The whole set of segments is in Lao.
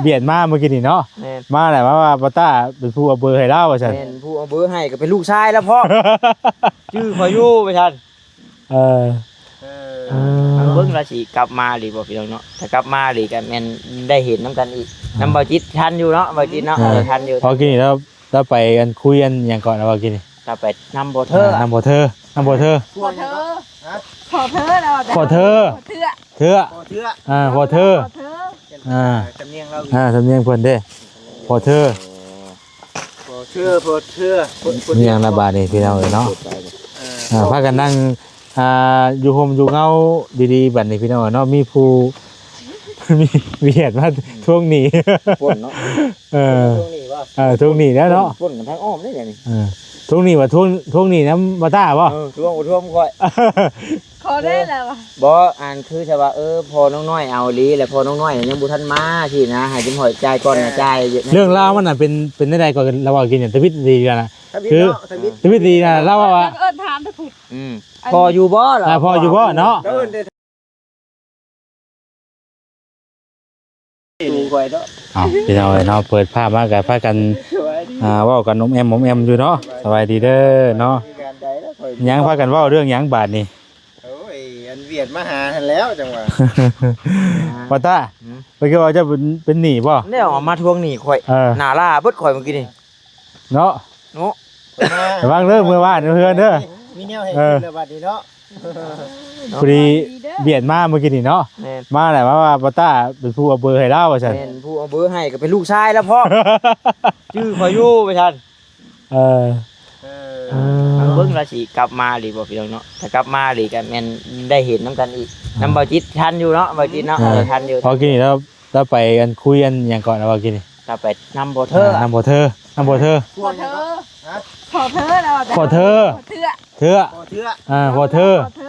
ບຽດມາມື້ກີ້ນີ້ເນາະ ແມ່ນ ມາແລ້ວວ່າ ວ່າ ບໍ່ຕ້າເປັນຜູ້ເອົາເບີໃຫ້ລາວວ່າຊັ້ນ ແມ່ນ ຜູ້ເອົາເບີໃຫ້ກໍເປັນລູກຊາຍລາວພ້ອມ ຈື່ຂ້ອຍຢູ່ວ່າຊັ້ນ ເອີ ເອີ ເອີ ເບິ່ງລາວຊິກັບມາອີ່ຫຼີບໍ່ພີ່ນ້ອງເນາະ ຖ້າກັບມາອີ່ຫຼີກໍແມ່ນໄດ້ເຫັນນຳກັນອີກ ອ່າ ນຳເບົາຈິດທັນຢູ່ເນາະ ເບົາຈິດເນາະ ເອີ ເອີ ທັນຢູ່ ພໍກີ້ນີ້ລາວ ລາວໄປອັນຄຸຍອັນຫຍັງເກາະລາວວ່າກີ້ນີ້ ລາວໄປນຳພໍ່ເທີ ອ່າ ນຳພໍ່ເທີ ນຳພໍ່ເທີ ພໍ່ເທີ ຮະ ພໍ່ເທີລາວວ່າ ພໍ່ເທີ ພໍ່ເທີ ເຖືອ ພໍ່ເທີ ອ່າ ພໍ່ເທີ ພໍ່ເທີ ອ່າ ສຳນຽງລາວ ອ່າ ສຳນຽງເພິ່ນເດ້ ພໍ່ເທີ ພໍ່ເທີ ພໍ່ເທີ ມີຫຍັງລະບາດນີ້ພີ່ນ້ອງເອີຍເນາະ ເອີ ອ່າ ພາກັນນັ່ງ ອ່າ ຢູ່ຮົ່ມຢູ່ເງົາດີໆ ບັດນີ້ພີ່ນ້ອງເອີຍເນາະ ມີຜູ້ ມີ ມີຫວຽດມາທວງໜີ້ ປົ້ນເນາະ ເອີ ທວງໜີ້ບໍ່ ເອີ ທວງໜີ້ແລ້ວເນາະ ປົ້ນກັນທາງອ້ອມເດ້ດຽວນີ້ ເອີ ທວງໜີ້ວ່າ ທວງ ທວງໜີ້ນຳບໍ່ຕ້າບໍ່ ເອີ ທວງບໍ່ທວງຂ້ອຍ ຂໍໄດ້ແລ້ວ ບໍ່ ອັນຄືຖ້າວ່າ ເອີ ພໍ່ນ້ອງນ້ອຍເອົາອີ່ຫຼີ ແລ້ວພໍ່ນ້ອງນ້ອຍຍັງບໍ່ທັນມາຊີ້ນະ ໃຫ້ຈຸມຫ້ອຍຈ່າຍກ່ອນນະ ຈ່າຍ ເລື່ອງລາວມັນນະ ເປັນ ເປັນແນວໃດກໍລະເວົ້າກິນ ທຳອິດດີກັນນະ ທຳອິດເນາະ ທຳອິດ ທຳອິດດີນະ ລາວເວົ້າວ່າ ເອີ້ນຖາມແຕ່ພຸ້ນ ອືມ ພໍ່ຢູ່ບໍ່ລະ ອ່າ ພໍ່ຢູ່ບໍ່ເນາະ ເອີ້ນແຕ່ ຕູຂ້ອຍເນາະ ເອົາ ພີ່ນ້ອງເອີຍເນາະ ເປີດພາບມາກໍພາກັນ ອ່າ ເວົ້າກັນອົມແອມ ອົມແອມຢູ່ເນາະ ສະບາຍດີເດີເນາະ ຍັງພາກັນເວົ້າເລື່ອງຫຍັງບາດນີ້ ໂອ້ຍ ອັນຫວຽດມາຫາຫັ້ນແລ້ວ ຈັ່ງວ່າ ວ່າຕາ ຫືມ ເພິ່ນຄືວ່າເຈົ້າເປັນ ເປັນໜີ້ບໍ່ ແນວເອົາມາທວງໜີ້ຂ້ອຍ ເອີ ໜ້າລາເບິດຂ້ອຍມື້ກີ້ນີ້ ເນາະ ເນາະ ລະວັງເດີ ເມືອບ້ານເມືອເຮືອນເດີ ມີແນວໃຫ້ ເອີ ກິນແລ້ວບັດນີ້ເນາະ ພໍດີຫວຽດມາມື້ກີ້ນີ້ເນາະ ແມ່ນ ມາແລ້ວວ່າ ວ່າບໍ່ຕ້າເປັນຜູ້ເອົາເບີໃຫ້ລາວວ່າຊັ້ນ ແມ່ນ ຜູ້ເອົາເບີໃຫ້ກໍເປັນລູກຊາຍລາວພ້ອມ ຈື່ຂ້ອຍຢູ່ວ່າຊັ້ນ ເອີ ເອີ ເອີ ເບິ່ງລາວຊິກັບມາອີ່ຫຼີບໍ່ພີ່ນ້ອງເນາະ ຖ້າກັບມາອີ່ຫຼີກໍແມ່ນໄດ້ເຫັນນຳກັນອີກ ອ່າ ນຳເບົາຈິດທັນຢູ່ເນາະ ເບົາຈິດເນາະ ເອີ ເອີ ທັນຢູ່ ພໍກີ້ນີ້ລາວ ລາວໄປອັນຄຸຍອັນຫຍັງເກາະລາວວ່າກີ້ນີ້ ລາວໄປນຳພໍ່ເທີ ອ່າ ນຳພໍ່ເທີ ນຳພໍ່ເທີ ພໍ່ເທີ ຮະ ພໍ່ເທີລາວວ່າ ພໍ່ເທີ ເຖືອ ເຖືອ ພໍ່ເທີ ອ່າ ພໍ່ເທີ ພໍ່ເທີ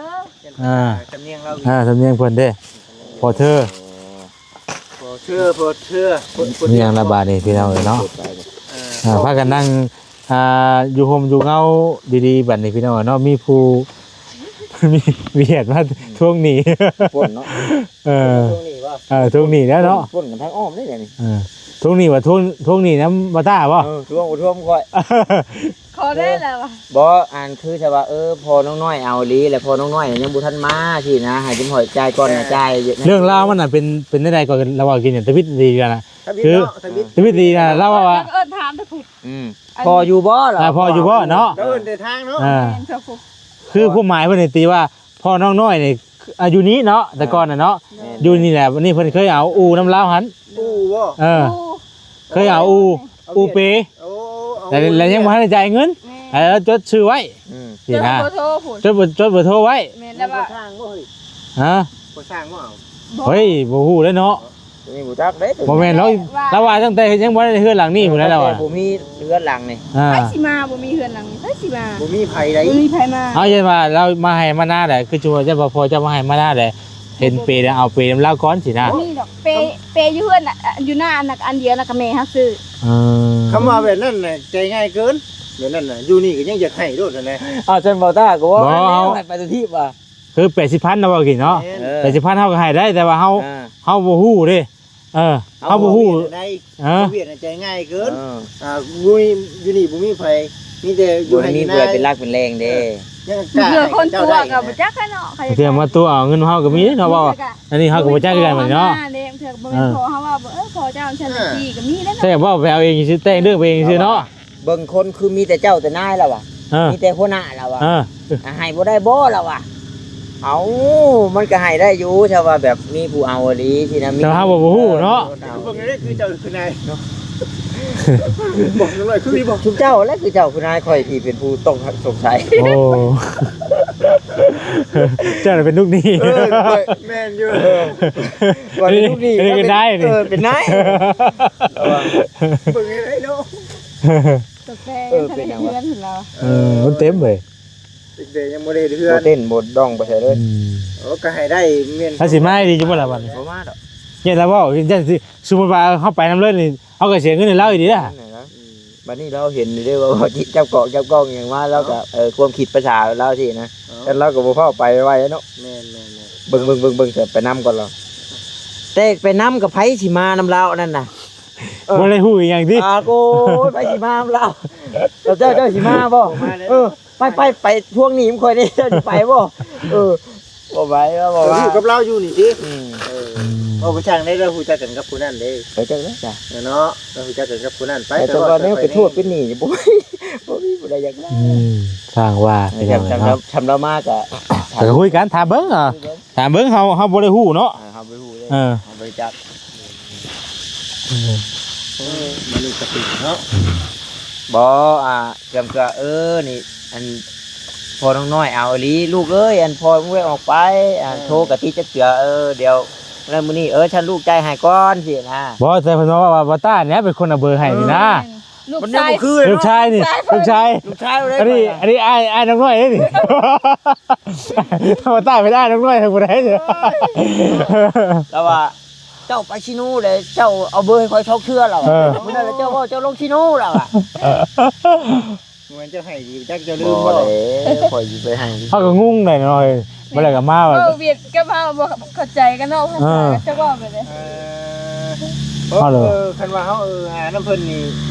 ອ່າ ສຳນຽງລາວ ອ່າ ສຳນຽງເພິ່ນເດ້ ພໍ່ເທີ ພໍ່ເທີ ພໍ່ເທີ ມີຫຍັງລະບາດນີ້ພີ່ນ້ອງເອີຍເນາະ ເອີ ອ່າ ພາກັນນັ່ງ ອ່າ ຢູ່ຮົ່ມຢູ່ເງົາດີໆ ບັດນີ້ພີ່ນ້ອງເນາະ ມີຜູ້ ມີ ມີຫວຽດມາທວງໜີ້ ປົ້ນເນາະ ເອີ ທວງໜີ້ບໍ່ ເອີ ທວງໜີ້ແລ້ວເນາະ ປົ້ນກັນທາງອ້ອມເດ້ດຽວນີ້ ເອີ ທວງໜີ້ວ່າ ທວງ ທວງໜີ້ນຳບໍ່ຕ້າບໍ່ ເອີ ທວງບໍ່ທວງຂ້ອຍ ຂໍແດ່ແລ້ວ ບໍ່ ອັນຄືຖ້າວ່າ ເອີ ພໍ່ນ້ອງນ້ອຍເອົາອີ່ຫຼີ ແລ້ວພໍ່ນ້ອງນ້ອຍຍັງບໍ່ທັນມາຊີ້ນະ ໃຫ້ຈຸມຫ້ອຍຈ່າຍກ່ອນນະ ເອີ ຈ່າຍ ເລື່ອງລາວມັນນະ ເປັນ ເປັນແນວໃດກໍລະເວົ້າກິນ ທຳອິດດີກັນນະ ທຳອິດເນາະ ທຳອິດ ທຳອິດດີນະ ລາວວ່າ ເອີ້ນຖາມແຕ່ພຸ້ນ ອືມ ພໍ່ຢູ່ບໍ່ລະ ອ່າ ພໍ່ຢູ່ບໍ່ເນາະ ລາວເອີ້ນແຕ່ທາງເນາະ ອ່າ ແມ່ນ ຄືຄວາມໝາຍເພິ່ນນີ້ຕິວ່າ ພໍ່ນ້ອງນ້ອຍນີ້ ອ່າ ຢູ່ນີ້ເນາະ ແຕ່ກ່ອນນະເນາະ ແມ່ນ ຢູ່ນີ້ແຫຼະ ບັດນີ້ເພິ່ນເຄີຍເອົາອູ່ນຳລາວຫັ້ນ ອູ່ບໍ່ ເອີ ອູ່ ເຄີຍເອົາອູ່ ອູ່ເປ ໂອ້ ເອົາ ແຕ່ ແຕ່ຍັງບໍ່ທັນໄດ້ຈ່າຍເງິນ ແມ່ນ ໃຫ້ລາວຈົດຊື່ໄວ້ ອືມ ຊີ້ນະ ຈົດເບີໂທພຸ້ນ ຈົດເບີ ຈົດເບີໂທໄວ້ ແມ່ນແລ້ວວ່າ ຮະ ບໍ່ສ້າງບໍ່ເອົາ ເຮີ້ຍ ບໍ່ຮູ້ເລີຍເນາະ ຕົວນີ້ບໍ່ຈັກເດ້ ບໍ່ແມ່ນ ລາວ ລາວວ່າຕັ້ງແຕ່ຍັງບໍ່ໄດ້ເຮືອນຫຼັງນີ້ພຸ້ນແຫຼະ ລາວວ່າ ບໍ່ມີເຮືອນຫຼັງນີ້ ອ່າ ໃຜຊິມາ ບໍ່ມີເຮືອນຫຼັງນີ້ ໃຜຊິມາ ບໍ່ມີໃຜໃດ ບໍ່ມີໃຜມາ ເອົາ ຢ້ານວ່າລາວມາໄຮ່ມານາແຫຼະ ຄືຊິວ່າຢ້ານວ່າພໍ່ເຈົ້າມາໄຮ່ມານາແຫຼະ ເຫັນເປແລ້ວເອົາເປນຳລາວກ່ອນຊີ້ນະ ບໍ່ມີດອກ ເປ ເປຢູ່ເຮືອນ ອ່າ ຢູ່ໜ້າອັນ ອັນດຽວນະ ກັບແມ່ເຮົາຊື້ ເອີ ຄຳວ່າແບບນັ້ນນະ ໃຈງ່າຍເກີນ ແບບນັ້ນນະ ຢູ່ນີ້ກໍຍັງຢາກໃຫ້ໂລດຫັ້ນແຫຼະ ອ້າວ ຊັ້ນບໍ່ຕ້າກໍເວົ້າ ບໍ່ ໃຫ້ໄປຕົວທີບວ່າ ຄືແປດສິບພັນນະ ເວົ້າກິນເນາະ ແມ່ນ ເອີ ແປດສິບພັນເຮົາກໍໃຫ້ໄດ້ ແຕ່ວ່າເຮົາ ອ່າ ເຮົາບໍ່ຮູ້ເດ້ ເອີ ເຮົາບໍ່ຮູ້ ເຮົາບໍ່ເຮັດໄດ້ ຮະ ບໍ່ເຮັດໃຈງ່າຍເກີນ ເອີ ອ່າ ຢູ່ນີ້ ຢູ່ນີ້ບໍ່ມີໃຜ ມີແຕ່ຢູ່ໄຮ່ຢູ່ນາ ບໍ່ມີຜູ້ໃດເປັນຫຼັກເປັນແຫຼ່ງເດ້ ເອີ ຍັງກ້າໃຫ້ເຂົາເຈົ້າໄດ້ ບາງເທື່ອມາຕົວະເອົາເງິນເຮົາກໍມີເນາະ ເວົ້າ ອັນນີ້ເຮົາກໍບໍ່ຈັກຄືກັນເນາະ ບາງເທື່ອກໍບໍ່ແມ່ນພໍ່ເຮົາເວົ້າ ເອີ ພໍ່ເຈົ້າຊັ້ນ ອ່າ ຊີ້ກໍມີເດ້ ແຕ່ເວົ້າໄປເອົາເອງຊື່ ແຕ່ງເລື່ອງໄປເອງຊື່ເນາະ ເບິ່ງຄົນຄືມີແຕ່ເຈົ້າແຕ່ນາຍລະວ່າ ເອີ ມີແຕ່ຫົວໜ້າລະວ່າ ເອີ ອ່າ ໃຫ້ບໍ່ໄດ້ບໍ່ລະວ່າ ເອົ້າ ມັນກໍໃຫ້ໄດ້ຢູ່ ຖ້າວ່າແບບມີຜູ້ເອົາອີ່ຫຼີຊີ້ນະ ມີ ແຕ່ເຮົາບໍ່ຮູ້ເນາະ ເບິ່ງໄດ້ຄືເຈົ້າຄືນາຍເນາະ ບອກໜ້ອຍຄືບໍ່ ຊຸມເຈົ້າແຫຼະຄືເຈົ້າຄືນາຍ ຂ້ອຍທີ່ເປັນຜູ້ຕ້ອງສົງໄສ ໂອ້ ເຈົ້ານະເປັນລູກໜີ້ ເອີ ຂ້ອຍແມ່ນຢູ່ ເອີ ຂ້ອຍເປັນລູກໜີ້ ອັນນີ້ເປັນນາຍ ເອີ ເປັນນາຍ ເບິ່ງໄດ້ເນາະ ກາແຟ ເອີ ຍັງບໍ່ໄດ້ເຮັດເຮືອນພຸ້ນລາວ ເອີ ມັນເຕັມເວີຍ ເດັກໆຍັງບໍ່ໄດ້ເຮັດເຮືອນ ບໍ່ເຕັ້ນບໍ່ດອງໄປໃສເລີຍ ອືມ ໂອ້ ກໍໃຫ້ໄດ້ແມ່ນ ລາວຊິມາອີ່ຫຼີຢູ່ບໍ່ລະບັດນີ້ ບໍ່ມາດອກ ຢ້ານລາວເວົ້າ ຢ້ານຊິ ສົມມຸດວ່າເຮົາໄປນຳເລີຍນີ້ ເຮົາກໍເສຍເງິນໃຫ້ລາວອີກເດ້ ອືມ ບັດນີ້ລາວເຫັນຢູ່ເດ້ວ່າ ວ່າຈິດຈັບກອກຈັບກ້ອງຫຍັງມາ ລາວກໍ ເອີ ຄວາມຄິດພາສາລາວຊີ້ນະ ເອີ ແຕ່ລາວກໍບໍ່ຟ້າວໄປໄວໆເນາະ ແມ່ນໆໆ ເບິ່ງໆໆ ແຕ່ໄປນຳກ່ອນລາວ ແຕ່ໄປນຳກັບໃຜຊິມານຳລາວອັນນັ້ນນະ ເອີ ບໍ່ໄດ້ຮູ້ອີ່ຫຍັງຕິ? ອ່າ ໂອ້ຍ ໃຜຊິມານຳລາວ? ເຈົ້າ ເຈົ້າຊິມາບໍ່? ເອີ ໄປ ໄປ ໄປທວງໜີ້ນຳຂ້ອຍນີ້ ເຈົ້າຊິໄປບໍ່? ເອີ ບໍ່ໄປ ບໍ່ວ່າ ເອີ ຢູ່ກັບລາວຢູ່ນີ້ຕິ? ອືມ ເອີ ອືມ ເວົ້າໄປຊ່າງໃດ ລາວຮູ້ຈັກກັນກັບຜູ້ນັ້ນເດ້. ໄປຈັກແລ້ວຈ້ະ ເນາະ ລາວຮູ້ຈັກກັນກັບຜູ້ນັ້ນ. ໄປ ແຕ່ວ່າເປັນໂທດເປັນໜີ້ ບໍ່ ບໍ່ມີຜູ້ໃດຢາກໄດ້. ອືມ ຊ່າງວ່າ ແຕ່ ພີ່ນ້ອງເນາະ ທຳລາວມາກະ ກະຄຸຍກັນ ຖາມເບິ່ງ ເອີ ຖາມເບິ່ງ ເຮົາ ເຮົາບໍ່ໄດ້ຮູ້ເນາະ. ເອີ ເຮົາບໍ່ຮູ້ເດ້ ເອີ ເຮົາບໍ່ໄດ້ຈັກ. ເອີ ເອີ ມານີ້ກະຕິເນາະ ອືມ ບໍ່ ອ່າ ກຳກະ ເອີ ນີ້ ອັນ ພໍ່ນ້ອງນ້ອຍເອົາອີ່ຫຼີ ລູກເອີຍ ອັນພໍ່ມຶງໄດ້ອອກໄປ ອັນ ເອີ ໂທກະຕິດຈັກເທື່ອ ເອີ ດຽວ ແລ້ວມື້ນີ້ ເອີ ຊັ້ນລູກຈ່າຍໃຫ້ກ່ອນຊີ້ນະ. ບໍ່ ແຕ່ເພິ່ນວ່າ ວ່າ ວ່າຕ້ານີ້ເປັນຄົນເອົາເບີໃຫ້ນີ້ນະ. ແມ່ນ ລູກຊາຍ ລູກຊາຍນີ້ ລູກຊາຍ ລູກຊາຍ ອັນນີ້ ອັນນີ້ອ້າຍ ອ້າຍນ້ອງນ້ອຍເດ້ນີ້. ວ່າຕ້າເປັນອ້າຍນ້ອງນ້ອຍໃຫ້ຜູ້ໃດ. ແລ້ວວ່າ ເຈົ້າໄປຊີໂນແລ້ວ ເຈົ້າເອົາເບີໃຫ້ຂ້ອຍສອງເທື່ອແລ້ວ. ເອີ ມື້ນັ້ນແຫຼະເຈົ້າເວົ້າເຈົ້າລົງຊີໂນແລ້ວ. ບໍ່ແມ່ນເຈົ້າໃຫ້ດີຈັກເຈົ້າລືມບໍ່? ບໍ່ເດ້ ຂ້ອຍຊິໄປໃຫ້ ເຮົາກໍງົງໄດ໋ເນາະ. ເອີ ບໍ່ໄດ້ກໍມາວ່າ ເວົ້າຫວຽດກັບເຮົາບໍ່ເຂົ້າໃຈກັນເນາະ. ເອີ ພາສາເຈົ້າເວົ້າໄປເລີຍ. ເອີ ເອີ ຄັນວ່າເຮົາ ເອີ ຫານຳເພິ່ນນີ້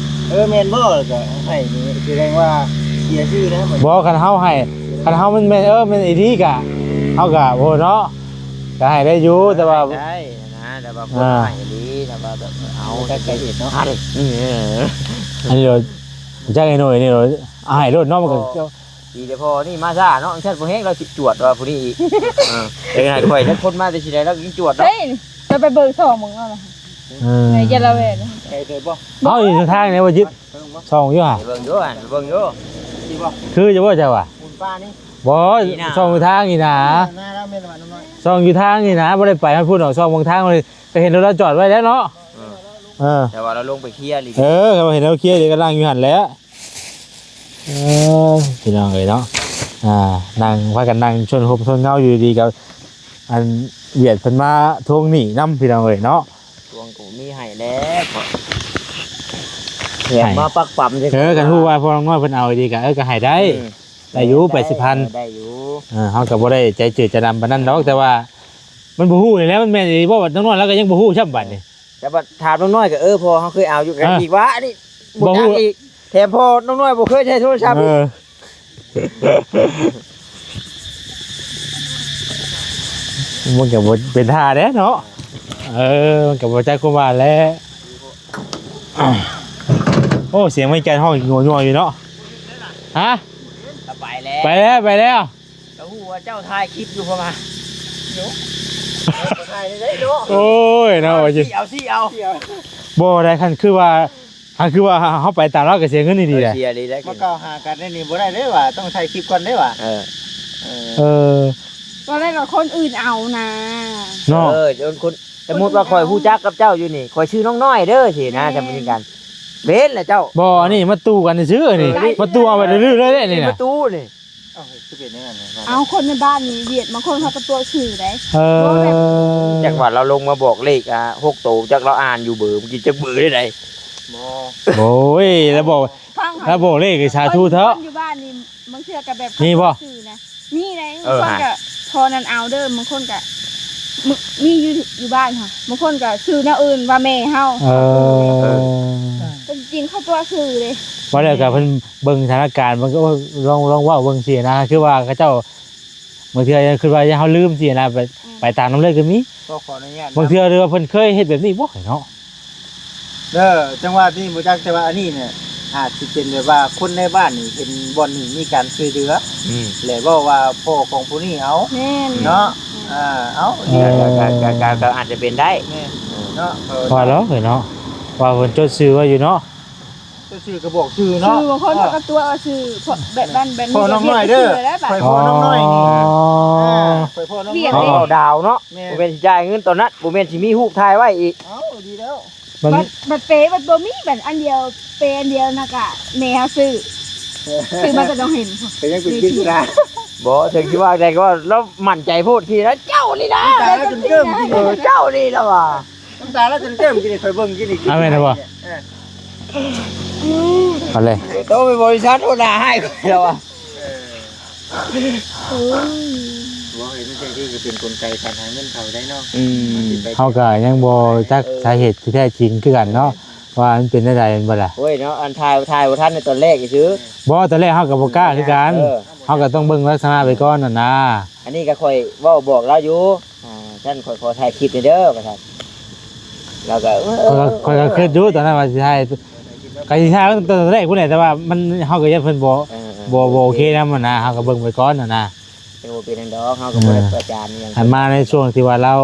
ເອີ ແມ່ນບໍ່ ແລ້ວກໍໃຫ້ນີ້ ສະແດງວ່າເສຍຊື່ນະ. ບໍ່ ຄັນເຮົາໃຫ້ ຄັນເຮົາມັນແມ່ນ ເອີ ແມ່ນອີ່ຫຼີກະ ເຮົາກະ ໂອ້ ເນາະ ກະໃຫ້ໄດ້ຢູ່ ແຕ່ວ່າ ໃຫ້ໄດ້ນະ ແຕ່ວ່າຄົນໃຫ້ອີ່ຫຼີ ແຕ່ວ່າແບບເອົາ ເອີ ອັນນີ້ ຈັກໄອ້ໜ້ອຍນີ້ ເອົາໃຫ້ໂລດເນາະ. ມັນກໍ ດີແຕ່ພໍນີ້ມາຊ້າເນາະ ຊັ້ນບໍ່ແຮງລາວຊິຈວດວ່າຜູ້ນີ້ອີກ. ເອີ ເອີຍ ຂ້ອຍ ແລ້ວຄົນມາແຕ່ຊິໃດລາວກໍຍັງຈວດເນາະ. ເຮີ້ຍ ໄປ ໄປເບິ່ງຊ່ອງເບິ່ງເນາະ. ເອີ ໃນຢາລາແວນ ໄປເດີບໍ່? ເອົາ ຢູ່ທາງນີ້ບໍ່ຈິດ ໄປເບິ່ງບໍ່? ຊ່ອງຢູ່ຫະ? ໄປເບິ່ງຢູ່ຫັ້ນ ໄປເບິ່ງຢູ່. ຄືຢູ່ບໍ່ເຈົ້າວ່າ? ໝູນປ່ານີ້ ບໍ່ ນີ້ນະ ຊ່ອງຢູ່ທາງນີ້ນະ. ໜ້າລາວແມ່ນວ່ານ້ອຍ ຊ່ອງຢູ່ທາງນີ້ນະ ບໍ່ໄດ້ໄປຮອດພຸ້ນດອກ ຊ່ອງເບິ່ງທາງ ກໍເຫັນລົດລາວຈອດໄວ້ແລ້ວເນາະ. ເອີ ເອີ ແຕ່ວ່າລາວລົງໄປເຄຍອີ່ຫຼີ. ເອີ ເຫັນລາວເຄຍອີ່ຫຼີ ກຳລັງຢູ່ຫັ້ນແຫຼະ. ເອີ ພີ່ນ້ອງເອີຍເນາະ ອ່າ ນັ່ງ ພາກັນນັ່ງຊົນຮົ່ມຊົນເງົາຢູ່ດີໆ ກັບອັນຫວຽດເພິ່ນມາທວງໜີ້ນຳ ພີ່ນ້ອງເອີຍເນາະ. ທວງກໍບໍ່ມີໃຫ້ແລ້ວ ແຖມມາປັກປຳ. ເອີ ຄັນຮູ້ວ່າພໍ່ນ້ອງນ້ອຍເພິ່ນເອົາດີກໍ ເອີ ກໍໃຫ້ໄດ້. ອືມ ໄດ້ຢູ່ ໄດ້ ແປດສິບພັນ ເອີ ໄດ້ຢູ່. ເອີ ເຮົາກໍບໍ່ໄດ້ໃຈເຈີໃຈດຳປານນັ້ນດອກ ແຕ່ວ່າມັນບໍ່ຮູ້ນີ້ແຫຼະ ມັນແມ່ນອີ່ຫຼີບໍ່ ນ້ອງນ້ອຍລາວກໍຍັງບໍ່ຮູ້ຊ້ຳບາດນີ້. ແລ້ວບັດຖາມນ້ອງນ້ອຍກໍ ເອີ ພໍ່ເຮົາເຄີຍເອົາຢູ່ກັນ ອ່າ ອີກວ່າ ອັນນີ້ບໍ່ຈັກອີກ ແຖມພໍ່ນ້ອງນ້ອຍບໍ່ເຄີຍໃຊ້ໂທລະສັບອີກ. ເອີ ມັນກໍບໍ່ເປັນທ່າເດ້ເນາະ. ເອີ ມັນກໍບໍ່ຈັກຄວາມວ່າແຫຼະ. ໂອ້ ສຽງໄມ້ຈັນຮ້ອງຍົວໆຢູ່ເນາະ. ຮະ ໄປແລ້ວ ໄປແລ້ວ ໄປແລ້ວ. ກໍຮູ້ວ່າເຈົ້າຖ່າຍຄລິບຢູ່ ເພາະວ່າ ໂອ້ຍເນາະ ເອົາຊິ ເອົາຊິ ເອົາ ບໍ່ໄດ້ ຄັນຄືວ່າ ຄັນຄືວ່າເຮົາໄປຕາມລາວກໍເສຍເງິນອີ່ຫຼີແຫຼະ. ເອີ ເສຍອີ່ຫຼີແຫຼະ ມາກ່າວຫາກັນໃນນີ້ບໍ່ໄດ້ເດ້ວ່າ ຕ້ອງຖ່າຍຄລິບກ່ອນເດ້ວ່າ. ເອີ ເອີ ເອີ ຕອນແລກກໍຄົນອື່ນເອົານະ ເນາະ. ເອີ ຈົນຄົນ ສົມມຸດວ່າຂ້ອຍຮູ້ຈັກກັບເຈົ້າຢູ່ນີ້ ຂ້ອຍຊື່ນ້ອງນ້ອຍເດີ ຊີ້ນະ. ແມ່ນ ຈຳເປັນກັນ ເປັນລະເຈົ້າ. ບໍ່ ອັນນີ້ມາຕູ້ກັນຊື່ໆ ນີ້ ເອີ ມາຕູ້ເອົາໄປເລື້ອຍໆ ເລີຍນີ້ນະ ມາຕູ້ນີ້. ເອົ້າ ຄືເປັນຈັ່ງນັ້ນນະ? ເອົ້າ ຄົນໃນບ້ານນີ້ຫວຽດ ບາງຄົນເຂົາກໍຕົວະຊື່ໄດ໋. ເອີ ບໍ່ແບບ ຈັກວ່າລາວລົງມາບອກເລກ ອ່າ ຫົກໂຕ ຈັກລາວອ່ານຢູ່ເບີ ມັນກິນຈັກເບີໄດ້ໃດ? ບໍ່ ໂອ້ຍ ລາວບອກ ຟັງ ລາວບອກເລກ ສາທຸເຖາະ. ຄົນຢູ່ບ້ານນີ້ ບາງເທື່ອກໍແບບ ມີບໍ່? ເຂົາຕົວະຊື່ນະ ມີໄດ໋. ເອີ ບາງຄົນກໍ ພໍ່ນັ້ນເອົາເດີ ບາງຄົນກໍ ມີ ມີຢູ່ ຢູ່ບ້ານຫັ້ນ ບາງຄົນກໍຊື່ແນວອື່ນວ່າແມ່ເຮົາ. ເອີ ແຕ່ຈິງໆ ເຂົາຕົວະຊື່ເດ້. ວ່າແລ້ວກໍເພິ່ນ ເບິ່ງສະຖານະການ ມັນກໍ ໂອ້ຍ ລອງ ລອງເວົ້າເບິ່ງຊີ້ນະ ຄືວ່າເຂົາເຈົ້າ ບາງເທື່ອຄິດວ່າຢ້ານເຮົາລືມຊີ້ນະ ໄປ ອືມ ໄປຕາມນຳເລີຍກໍມີ. ຂໍ ຂໍອະນຸຍາດ ບາງເທື່ອ ຫຼືວ່າເພິ່ນເຄີຍເຮັດແບບນີ້ບໍ່ເນາະ? ເອີ ຈັ່ງວ່າທີ່ບໍ່ຈັກ ແຕ່ວ່າອັນນີ້ນີ້ອາດຊິເປັນແບບວ່າຄົນໃນບ້ານນີ້ເຫັນບ່ອນນີ້ມີການຊ່ວຍເຫຼືອ ອືມ ແລະເວົ້າວ່າພໍ່ຂອງຜູ້ນີ້ເອົາ ແມ່ນ ເນາະ. ອືມ ອ່າ ເອົາ ເອີ ກໍ ກໍ ກໍ ກໍອາດຈະເປັນໄດ້ ແມ່ນ ເອີ ເນາະ. ວ່າແລ້ວເນາະ ວ່າເພິ່ນຈົດຊື່ໄວ້ຢູ່ເນາະ. ເຈົ້າຊື່ກໍບອກຊື່ເນາະ ຊື່ ບາງຄົນເຂົາກໍຕົວະວ່າຊື່ ເພາະແບບນັ້ນແບບນີ້ ພໍ່ນ້ອງນ້ອຍເດີ ຂ້ອຍພໍ່ນ້ອງນ້ອຍນີ້ ຂ້ອຍພໍ່ນ້ອງນ້ອຍ ເອົາດາວເນາະ ແມ່ນ ບໍ່ແມ່ນຊິຈ່າຍເງິນຕອນນັ້ນ ບໍ່ແມ່ນຊິມີຮູບຖ່າຍໄວ້ອີກ. ເອົ້າ ດີແລ້ວ ບັດ ບັດ ບັດເປບັດບໍ່ມີ ບັດອັນດຽວ ເປອັນດຽວນະກະແມ່ເຮົາຊື້ ຊື້ມາແຕ່ດອງເຫັນ ກໍຍັງເປັນປຶດສະໜາ. ບໍ່ ເຖິງຊິວ່າໃດກໍວ່າ ລາວໝັ້ນໃຈໂພດ ທີ່ລະເຈົ້ານີ້ນະ ນ້ຳຕາລາວຈົນເກີ້ມກິນ ເອີ ເຈົ້ານີ້ລະວ່າ. ນ້ຳຕາລາວຈົນເກີ້ມກິນ ຂ້ອຍເບິ່ງກິນອີກ ເອົາແມ່ນບໍ່? ເອີ ເອົາເລີຍ ໂຕໄປບໍລິສັດ ໂອດໜ້າຮ້າຍຂ້ອຍແລ້ວວ່າ. ເອີ ບໍ່ ເຮັດຈັ່ງຊີ້ກໍເປັນກົນໄກການຫາເງິນເຂົາໄດ້ເນາະ. ອືມ ເຮົາກໍຍັງບໍ່ຈັກສາເຫດທີ່ແທ້ຈິງຄືກັນເນາະ. ວ່າມັນເປັນແນວໃດແມ່ນບໍ່ລະ? ໂອ້ຍເນາະ ອັນຖ່າຍ ຖ່າຍບໍ່ທັນໃນຕອນແລກຊື່ໆ. ບໍ່ ຕອນແລກເຮົາກໍບໍ່ກ້າຄືກັນ ເອີ ເຮົາກໍຕ້ອງເບິ່ງລັກສະນະໄປກ່ອນຫັ້ນນະ. ອັນນີ້ກໍຂ້ອຍເວົ້າບອກລາວຢູ່ ອ່າ ຊັ້ນຂ້ອຍຂໍຖ່າຍຄລິບແດ່ເດີ ວ່າຊັ້ນ. ລາວກໍ ເອີ ຂ້ອຍກໍ ຂ້ອຍກໍຄິດຢູ່ຕອນນັ້ນວ່າຊິຖ່າຍ ກໍຊິຖ່າຍຕັ້ງແຕ່ຕອນແລກພຸ້ນແຫຼະ ແຕ່ວ່າມັນ ເຮົາກໍຢ້ານເພິ່ນບໍ່ ເອີ ບໍ່ ບໍ່ໂອເຄນຳຫັ້ນນະ ເຮົາກໍເບິ່ງໄປກ່ອນຫັ້ນນະ. ເອີ ບໍ່ເປັນຫຍັງດອກ ເຮົາກໍບໍ່ໄດ້ປະຈານຫຍັງ. ອັນມາໃນຊ່ວງທີ່ວ່າລາວ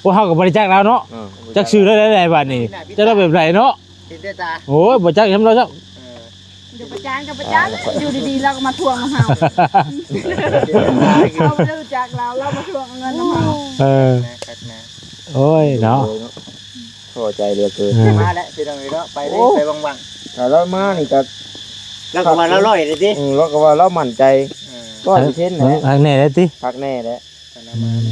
ໂອ້ ເຮົາກໍບໍ່ໄດ້ຈັກລາວເນາະ ເອີ ຈັກຊື່ລາວໄດ້ໃດບາດນີ້ ຈັກລາວແບບໃດເນາະ ເຫັນແຕ່ຕາ. ໂອ້ຍ ບໍ່ຈັກນຳລາວເຈົ້າ ເອີ ເດີ ປະຈານກໍປະຈານ ອ່າ ຢູ່ດີໆລາວກໍມາທວງນຳເຮົາ ເຮົາບໍ່ໄດ້ຮູ້ຈັກລາວ ລາວມາທວງເອົາເງິນນຳເຮົາ. ເອີ ຄັກນະ ໂອ້ຍເນາະ ພໍໃຈເຫຼືອເກີນ. ເອີ ມາແລ້ວພີ່ນ້ອງເອີຍເນາະ ໄປເລີຍ ໂອ້ ໄປວັງໆ. ຖ້າລາວມານີ້ກໍ ລາວກໍວ່າລາວລອຍເດ້ຕິ. ເອີ ລາວກໍວ່າລາວໝັ້ນໃຈ ເອີ ຮ້ອຍເປີເຊັນແຫຼະ ຄັກແນ່ເດ້ຕິ ຄັກແນ່ແຫຼະ. ອືມ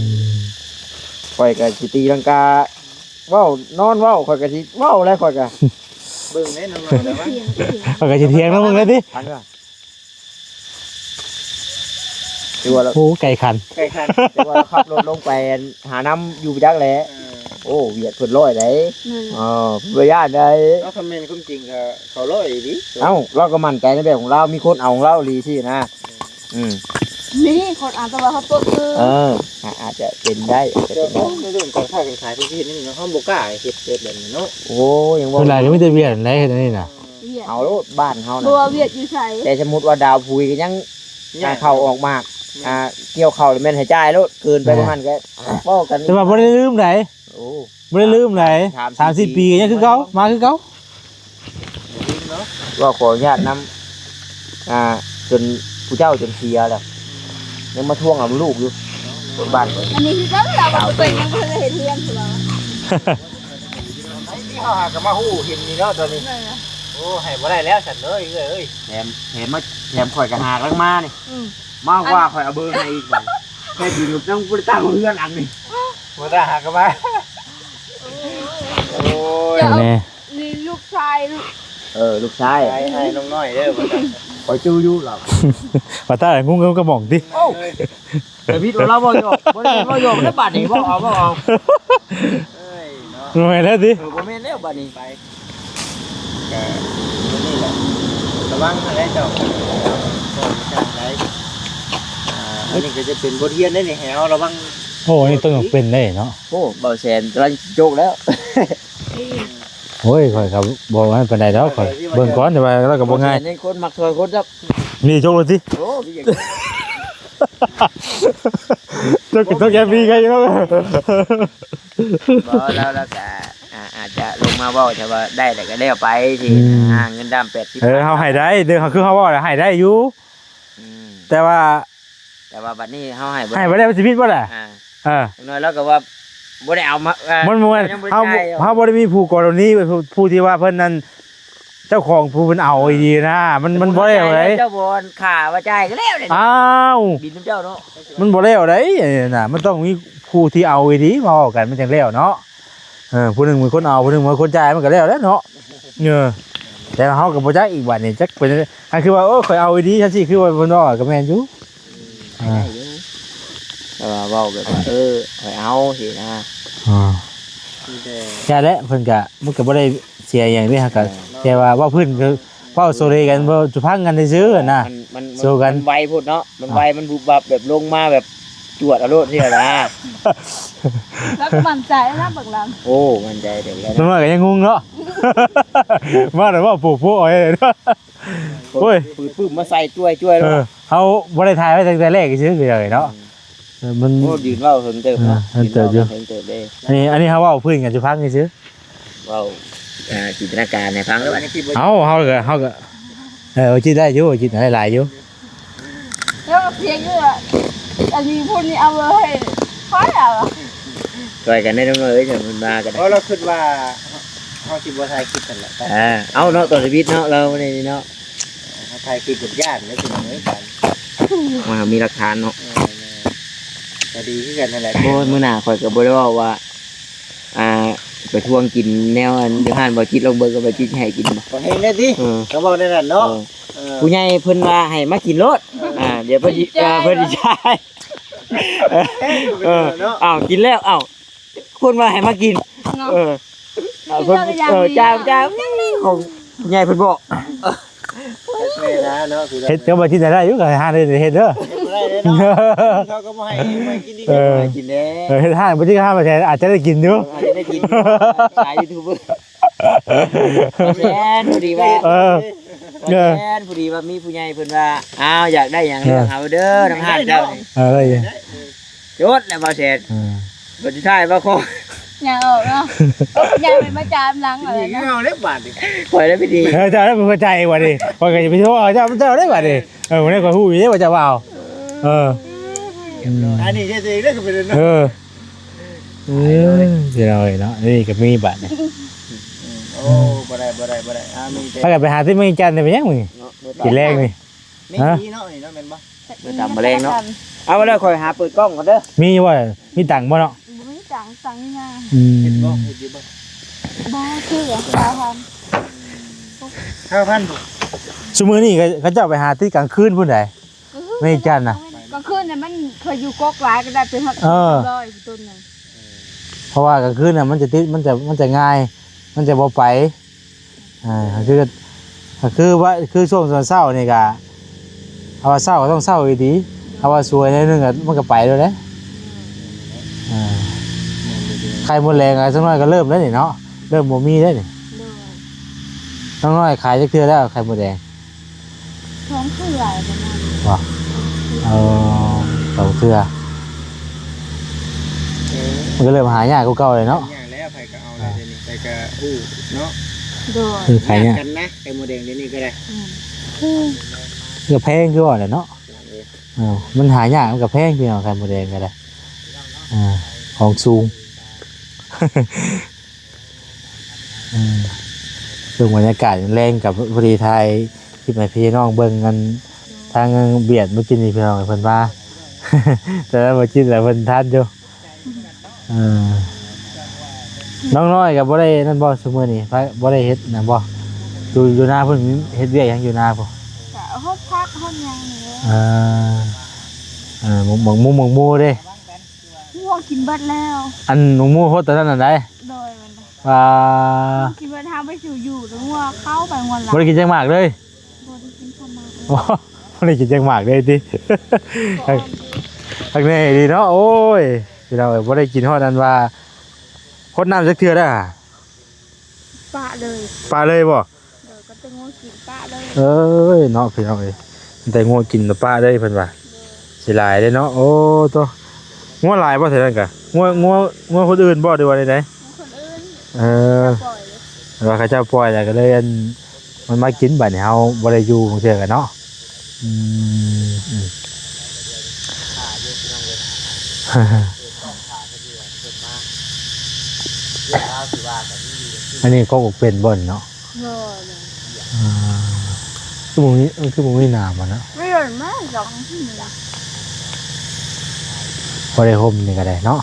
ຂ້ອຍກໍຊິຕີລັງກາເວົ້າ ນອນເວົ້າ ຂ້ອຍກໍຊິເວົ້າແຫຼະ ຂ້ອຍກໍ ເບິ່ງແດ່ນ້ອງໆ ແຕ່ວ່າ ຂ້ອຍກໍຊິຖຽງນຳມຶງແຫຼະຕິ. ຄັນວ່າ ຖືວ່າລາວ ໂອ້ ໄກ່ຂັນ ໄກ່ຂັນ ຖືວ່າລາວຂັບລົດລົງໄປຫານຳຢູ່ຈັກແຫຼະ. ເອີ ໂອ້ ວຽດເພິ່ນລອຍໃດ໋. ເອີ ບໍ່ຢ້ານໃດ໋. ເອົາ ຄັນແມ່ນຄວາມຈິງກໍເຂົາລອຍອີ່ຫຼີ. ເອົ້າ ລາວກໍໝັ້ນໃຈໃນແບບຂອງລາວ ມີຄົນເອົາຂອງລາວອີ່ຫຼີຊີ້ນະ. ອືມ ມີຄົນອາດຈະວ່າເຂົາຕົວະຄື ເອີ ອາດ ອາດຈະເປັນໄດ້ ອາດຈະເປັນໄດ້. ໂອ້ ໃນເລື່ອງການຄ້າການຂາຍເພິ່ນຊິເຮັດແນວນີ້ເນາະ ເຮົາບໍ່ກ້າເຮັດແບບນັ້ນເນາະ. ໂອ້ຍ ຍັງເວົ້າ ສ່ວນຫຼາຍກໍມີແຕ່ຫວຽດຫັ້ນແຫຼະເຮັດອັນນີ້ນະ. ຫວຽດ ເອົາໂລດບ້ານເຮົານະ ບໍ່ວ່າຫວຽດຢູ່ໃສ ແຕ່ສົມມຸດວ່າດາວພຸຍກໍຍັງ ຍັງ ອ່າ ເຂົ້າອອກໝາກ ແມ່ນ ອ່າ ກ່ຽວເຂົ້າແມ່ນໃຫ້ຈ່າຍໂລດ ເກີນໄປ ແມ່ນ ປະມານກໍເວົ້າກັນ ແຕ່ວ່າບໍ່ໄດ້ລືມໃດ. ໂອ້ ບໍ່ໄດ້ລືມໃດ ສາມ ສາມ ສາມ ສີ່ ສີ່ປີ ປີກໍຍັງຄືເກົ່າ ມາຄືເກົ່າ. ບໍ່ລືມເນາະ ເວົ້າຂໍອະນຸຍາດນຳ ອ່າ ຈົນຜູ້ເຖົ້າຈົນເສຍແລ້ວ ຍັງມາທວງເອົາລູກຢູ່ ຄົນບ້ານຂ້ອຍ. ອັນນີ້ຄືກັນ ລາວບໍ່ເປັນຫຍັງ ບໍ່ໄດ້ເຮັດເຮືອນພຸ້ນລະ. ນີ້ເຮົາຫາກໍມາຮູ້ເຫັນນີ້ເນາະຕອນນີ້. ໂອ້ ໃຫ້ບໍ່ໄດ້ແລ້ວຊັ້ນເອີຍ ເອື້ອຍເອີຍ. ແຖມ ແຖມມາ ແຖມຂ້ອຍກໍຫາກຳລັງມານີ້. ອືມ ມາວ່າຂ້ອຍເອົາເບີໃຫ້ອີກບັດ ແທ້ຈິງກໍຕ້ອງບໍ່ໄດ້ຕັ້ງເຮືອນຫຼັງນີ້. ບໍ່ໄດ້ຫາກໍມາ. ໂອ້ຍ ເຈົ້າ ແນ່ ນີ້ລູກຊາຍ. ເອີ ລູກຊາຍ ໃຫ້ ໃຫ້ນ້ອງນ້ອຍເດີ ຂ້ອຍຈື່ຢູ່ລາວ. ວ່າຕາຍງຸ້ງເອີກະໝ່ອງຕິ. ໂອ້ ແຕ່ຜິດວ່າລາວເວົ້າຫຍອກ ບໍ່ໄດ້ເວົ້າຫຍອກເດ້ບາດນີ້ ເວົ້າເອົາ ເວົ້າເອົາ. ເອີຍເນາະ ບໍ່ແມ່ນແລ້ວຕິ. ເອີ ບໍ່ແມ່ນແລ້ວບາດນີ້. ໄປ ກະນີ້ແຫຼະ ລະວັງຫັ້ນແຫຼະເຈົ້າ ບໍ່ໄດ້ສ້າງໃດ. ອ່າ ອັນນີ້ກໍຈະເປັນບົດຮຽນເດ້ນີ້ ໃຫ້ເຮົາລະວັງ. ໂອ້ ອັນນີ້ຕ້ອງເປັນເດ້ເນາະ. ໂອ້ ເບົາແສນກຳລັງຊິຈົກແລ້ວ. ໂອ້ຍ ຂ້ອຍກໍບໍ່ນັ້ນປານໃດດອກ ຂ້ອຍເບິ່ງກ່ອນ ແຕ່ວ່າລາວກໍບໍ່ງ່າຍ. ເບົາແສນນີ້ຄົນມັກຊ່ອຍຄົນຈັກ ນີ້ຈົກແລ້ວຕິ. ໂອ້ ມີຫຍັງ ຈົກ ຈົກແກມີໃຄຢູ່ເນາະ. ບໍ່ ລາວ ລາວກະ ອ່າ ອາດຈະລົງມາເວົ້າ ແຕ່ວ່າໄດ້ແລ້ວກໍແລ້ວໄປ ອືມ ຫາເງິນດຳແປດສິບ. ເອີ ເຮົາໃຫ້ໄດ້ເດີ ເຮົາຄືເຮົາເວົ້າແລ້ວໃຫ້ໄດ້ຢູ່. ອືມ ແຕ່ວ່າ ແຕ່ວ່າບັດນີ້ເຮົາໃຫ້ບໍ່ ໃຫ້ບໍ່ໄດ້ ມັນຊິຜິດບໍ່ລະ? ອ່າ ເອີ ຢ່າງໜ້ອຍລາວກໍວ່າບໍ່ໄດ້ເອົາມາ ມັນບໍ່ແມ່ນ ເຮົາ ເຮົາບໍ່ໄດ້ມີຄູ່ກໍລະນີ ຜູ້ທີ່ວ່າເພິ່ນນັ້ນ ເຈົ້າຂອງຜູ້ເພິ່ນເອົາອີ່ດີນະ ມັນ ມັນບໍ່ແລ້ວໃດ໋. ເຈົ້າບໍ່ຄ່າວ່າຈ່າຍກໍແລ້ວເດ້. ອ້າວ ບິນນຳເຈົ້າເນາະ ມັນບໍ່ແລ້ວໃດ໋ ອັນນີ້ນະ ມັນຕ້ອງມີຜູ້ທີ່ເອົາອີ່ດີມາເວົ້າກັນ ມັນຈັ່ງແລ້ວເນາະ. ເອີ ຜູ້ໜຶ່ງເປັນຄົນເອົາ ຜູ້ໜຶ່ງເປັນຄົນຈ່າຍ ມັນກໍແລ້ວແລ້ວເນາະ. ເອີ ແຕ່ເຮົາກໍບໍ່ຈັກອີກບາດນີ້ ຈັກເປັນ ອັນຄືວ່າ ໂອ້ ຂ້ອຍເອົາອີ່ດີ ຈັ່ງຊີ້ ຄືວ່າເພິ່ນເວົ້າກໍແມ່ນຢູ່. ອືມ ອ່າ ໄດ້ຢູ່ ແຕ່ວ່າເວົ້າແບບວ່າ ເອີ ຂ້ອຍເອົາຊີ້ນະ. ອ່າ ມີແຕ່ ແຕ່ແຫຼະ ເພິ່ນກະ ມັນກະບໍ່ໄດ້ເສຍຫຍັງເດ້ ເຮົາກະ ເອີ ແຕ່ວ່າເວົ້າພື້ນ ເວົ້າໂຊເລກັນ ເວົ້າຈຸພັງກັນຊື່ໆນະ. ມັນ ມັນ ໂຊກັນ ມັນໄວໂພດເນາະ ມັນໄວ ອ່າ ມັນບຸບບັບ ແບບລົງມາແບບ ຈວດເອົາໂລດເທື່ອນະ. ລາວກໍໝັ້ນໃຈນະເບິ່ງລາວ. ໂອ້ ໝັ້ນໃຈເດີ ນ້ອງນ້ອຍກໍຍັງງົງເນາະ. ມາແລ້ວເວົ້າໂປ້ໆເອົາເດ້. ໂອ້ຍ ປືບໆມາໃສ່ຈ້ວຍໆ. ເອີ ເຮົາບໍ່ໄດ້ຖ່າຍໄວ້ຕັ້ງແຕ່ແລກຊື່ໆເລີຍເນາະ. ອືມ ເອີ ມັນ ໂອ້ ຢືນເວົ້າເຖິງເຕີບເນາະ. ເອີ ເຖິງເຕີບຢູ່ ເຖິງເຕີບເດ້. ອັນນີ້ ອັນນີ້ເຮົາເວົ້າພື້ນກັນສູ່ຟັງຊື່ໆ. ເວົ້າ ອ່າ ຈິນຕະນາການໃຫ້ຟັງເດີ. ເອົາ ເຮົາກໍ ເຮົາກໍ ເອີ ຄິດໄດ້ຢູ່ ຄິດໄດ້ຫຼາຍຢູ່. ແລ້ວກໍພຽງຢູ່ວ່າ ອັນນີ້ຜູ້ນີ້ເອົາເບີໃຫ້ຂ້ອຍເອົາ. ຊ່ວຍກັນໄດ້ນ້ອງເອີຍ ເພິ່ນມາກໍໄດ້. ເພາະລາວຄິດວ່າເຮົາຊິບໍ່ຖ່າຍຄລິບກັນແຫຼະ. ອ່າ ເອົາເນາະ ຕອນຊີວິດເນາະ ລາວນີ້ເນາະ. ເຮົາຖ່າຍຄລິບກັນຢ້ານເດ້ພີ່ນ້ອງເອີຍ ກັນ ວ່າມີຫຼັກຖານເນາະ. ເອີ ແມ່ນ ກໍດີຄືກັນນັ້ນແຫຼະ. ໂອ້ຍ ມື້ໜ້າຂ້ອຍກໍບໍ່ໄດ້ເວົ້າວ່າ ອ່າ ໄປທວງກິນແນວອັນຢູ່ຮ້ານບໍ່ຈິດ ລອງເບິ່ງວ່າບໍ່ຈິດໃຫ້ກິນບໍ່. ບໍ່ແຮງໄດ້ຕິ. ເອີ ກໍເວົ້າແນວນັ້ນເນາະ. ເອີ ເອີ ຜູ້ໃຫຍ່ເພິ່ນວ່າໃຫ້ມາກິນໂລດ. ເອີ ອ່າ ດຽວເພິ່ນຊິ ເອີ ເພິ່ນຊິຈ່າຍ. ເອີ ເນາະ ເອົາ ກິນແລ້ວ ເອົາ ຄົນວ່າໃຫ້ມາກິນເນາະ. ເອີ ເອີ ເພິ່ນ ເອີ ຈ້າງ ຈ້າງ ຂອງຜູ້ໃຫຍ່ເພິ່ນບອກ ແມ່ນນະເນາະ ເຮັດກັບວ່າທີ່ໄດ້ຢູ່ ກໍໃຫ້ຮ້ານເຮັດເດີ ເຮັດບໍ່ໄດ້ເດ້ເນາະ ເຂົາກໍບໍ່ໃຫ້ ບໍ່ໃຫ້ກິນດີ ເອີ ບໍ່ໃຫ້ກິນແດ່ ເອີ ເຮັດຮ້ານບໍ່ທີ່ ຮ້ານບໍ່ແທ້ ອາດຈະໄດ້ກິນຢູ່ ເອີ ອາດຈະໄດ້ກິນຢູ່ ຂາຍຢູທູບເບີ ແມ່ນ ພໍດີວ່າ ເອີ ແມ່ນ ພໍດີວ່າມີຜູ້ໃຫຍ່ເພິ່ນວ່າ ອ້າວ ຢາກໄດ້ຫຍັງ ເອີ ເລືອກເອົາເດີ ນຳຮ້ານເຈົ້ານີ້ ເອີ ຈົດແລ້ວບໍ່ແຊດ ເອີ ບັດສຸດທ້າຍບໍ່ຂໍ ຍ່າງອອກເນາະ ຍ່າງໄປມາຈາມຫຼັງເອົາແລ້ວເນາະ ເອົາແລ້ວບາດນີ້ ຂ້ອຍແລ້ວພິທີ ເອີ ເຈົ້າແລ້ວເປັນຄົນຈ່າຍບັດນີ້ ຂ້ອຍກໍຊິໄປໂທເອົາເຈົ້າ ເຈົ້າໄດ້ບັດນີ້ ເອີ ມື້ນີ້ຂ້ອຍຮູ້ຢູ່ເດ້ວ່າເຈົ້າວ່າເອົາ ເອີ ອັນນີ້ເຮັດເອງເດ້ກໍເປັນເນາະ ເອີ ເອີ ພີ່ນ້ອງເອີຍເນາະ ນີ້ກໍມີບາດນີ້ ໂອ້ ບໍ່ໄດ້ ບໍ່ໄດ້ ບໍ່ໄດ້ ອ່າ ມີແຕ່ ພາກັນໄປຫາທີ່ເມືອງຈັນໄດ້ ເປັນຫຍັງມື້ນີ້ ເນາະ ມື້ຕອນ ກິນແລງນີ້ ມີ ຮະ ມີເນາະ ນີ້ເນາະ ແມ່ນບໍ່? ມື້ຕຳມື້ແລງເນາະ ເອົາ ແລ້ວຂ້ອຍຫາເປີດກ້ອງກ່ອນເດີ ມີບໍ່? ມີຕັງບໍ່ເນາະ? ບໍ່ມີຕັງ ຕັງຢູ່ນາ ອືມ ເຫັນບໍ່? ເຫັນຢູ່ບໍ່? ບໍ່ ຄືລາວພັນ ຫ້າພັນ ຊຸມື້ນີ້ເຂົາ ເຂົາເຈົ້າໄປຫາຕິດກາງຄືນພຸ້ນໃດ໋ ເອີ ເມຈັນນະ ກາງຄືນນະມັນ ເຂົາຢູ່ກອກຫຼາຍກໍໄດ້ໄປຮອດ ເອີ ຮ້ອຍພຸ້ນຕົ້ນໜຶ່ງ ເພາະວ່າກາງຄືນນະມັນຈະຕິດ ມັນຈະ ມັນຈະງ່າຍ ມັນຈະບໍ່ໄປ ອ່າ ກໍຄື ກໍຄືວ່າ ຄືຊ່ວງຕອນເຊົ້ານີ້ກະ ເຮົາວ່າເຊົ້າກໍຕ້ອງເຊົ້າດີໆ ເຮົາວ່າສວຍໜ້ອຍໜຶ່ງກໍ ມັນກໍໄປໂລດເດ້ ອ່າ ໄຂ່ມົດແດງກໍ ຈັກໜ້ອຍກໍເລີ່ມແລ້ວນີ້ເນາະ ເລີ່ມບໍ່ມີແລ້ວນີ້ ໂດຍ ນ້ອງນ້ອຍຂາຍຈັກເທື່ອແລ້ວໄຂ່ມົດແດງ? ສອງເທື່ອປະມານ ບໍ່ ເອີ ສອງເທື່ອ ມັນກໍເລີ່ມຫາຍາກກວ່າເກົ່າແລ້ວເນາະ ຫາຍາກແລ້ວ ໃຜກໍເອົາແລ້ວ ອ່າ ດຽວນີ້ ໃຜກໍຮູ້ເນາະ ໂດຍ ເອີ ຂາຍຍາກ ຍາກກັນນະ ໄຂ່ມົດແດງດຽວນີ້ກໍໄດ້ ອືມ ກໍແພງຄືວ່າແຫຼະເນາະ ເອີ ມັນຫາຍາກ ມັນກໍແພງ ພີ່ນ້ອງ ໄຂ່ມົດແດງກໍໄດ້ ອ່າ ຂອງສູງ ເອີ ເບິ່ງບັນຍາກາດຍາມແລງກັບ ພໍດີຖ່າຍຄລິບໃຫ້ພີ່ນ້ອງເບິ່ງ ອັນ ທາງບຽດມື້ກີ້ນີ້ ພີ່ນ້ອງ ເພິ່ນວ່າ ແຕ່ວ່າມື້ກີ້ລະເພິ່ນທານຢູ່ ເອີ ນ້ອງນ້ອຍກໍບໍ່ໄດ້ນັ້ນບໍ່ ຊຸມື້ນີ້ ບໍ່ໄດ້ເຮັດນະບໍ່ ຢູ່ ຢູ່ນາພຸ້ນ ເຮັດວຽກຫຍັງຢູ່ນາພຸ້ນ? ກໍຫົດຜັກຫົດຫຍັງນີ້ແຫຼະ ເອີ ເອີ ໝາກມຸງໝາກມູເດ້ ງົວກິນເບິດແລ້ວ ອັນໝາກມູຫົດຕອນນັ້ນນັ້ນໃດ ໂດຍ ມັນ ວ່າ ກິນເບິດ ຫາໄປສູ່ຢູ່ ແລ້ວງົວເຂົ້າໄປງົວລະ ບໍ່ໄດ້ກິນຈັກໝາກເລີຍ ບໍ່ໄດ້ກິນຈັກໝາກເລີຍ ບໍ່ໄດ້ກິນຈັກໝາກເລີຍຕິ ຄັກ ຄັກແນ່ດີເນາະ ໂອ້ຍ ພີ່ນ້ອງເອີຍ ບໍ່ໄດ້ກິນຮອດອັນວ່າ ຫົດນ້ຳຈັກເທື່ອໄດ໋ຫາ ປະເລີຍ ປະເລີຍບໍ່? ໂດຍ ກໍແຕ່ງົວກິນປະເລີຍ ເອີຍ ເນາະ ພີ່ນ້ອງເອີຍ ແຕ່ງົວກິນປະເລີຍເພິ່ນວ່າ ໂດຍ ເສຍຫຼາຍເດ້ເນາະ ໂອ້ໂຕ ງົວຫຼາຍບໍ່ແຖວນັ້ນກະ ງົວ ງົວ ງົວຄົນອື່ນບໍ່ ຫຼືວ່າໃດໆ? ງົວຄົນອື່ນ ເອີ ເຂົາເຈົ້າປ່ອຍ ແຕ່ວ່າເຂົາເຈົ້າປ່ອຍແລ້ວກໍເລີຍ ອັນ ມັນມາກິນ ບາດນີ້ເຮົາບໍ່ໄດ້ຢູ່ບາງເທື່ອກໍເນາະ ອືມ ອືມ ອັນນີ້ກໍເປັນບໍ່ເນາະ ໂດຍ ອ່າ ຄືບໍ່ມີ ຄືບໍ່ມີນ້ຳຫັ້ນນະ ບໍ່ໄດ້ຫົ່ມນີ້ກໍໄດ້ເນາະ